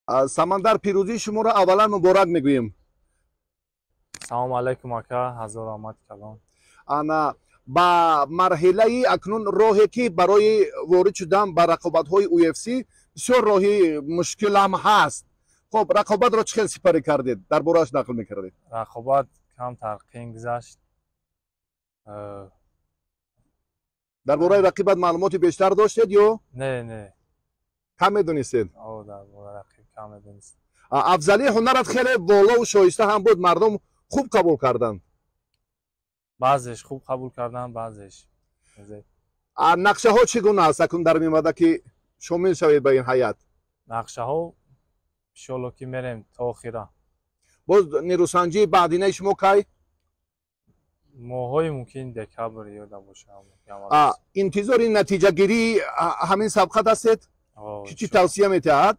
Самандар, пирӯзии шуморо аввалан муборак мегӯем. Салому алайкум, ака, ҳазор раҳмат калон. Ана ба марҳилаи акнун роҳе, ки барои ворид шудан ба рақобатҳои UFC бисёр роҳи мушкилам ҳаст. Хоб, рақобатро чӣ хел сипарӣ кардед, дар борааш нақл мекардед? Рақобат камтар қиин гузашт. Дар бораи рақибат маълумоти бештар доштед ё Не. Кам медонистед? Дар бораи рақиб кам медонист. Афзалии ҳунарат хеле болову шоиста ҳам буд, мардум хуб қабул карданд. Баъзеш хуб қабул карданд, баъзеш. Нақшаҳо чӣ гуна аст акнун дар меомада, ки шомил шавед ба ин ҳайат? Нақшаҳо, иншоалло, ки мерем то охира. Боз нерӯсанҷии баъдинаи шумо кай? Моҳҳои мумкин декабр ёда боша. Интизори натиҷагирии ҳамин сабқат ҳастед, ки чӣ тавсия метиҳад?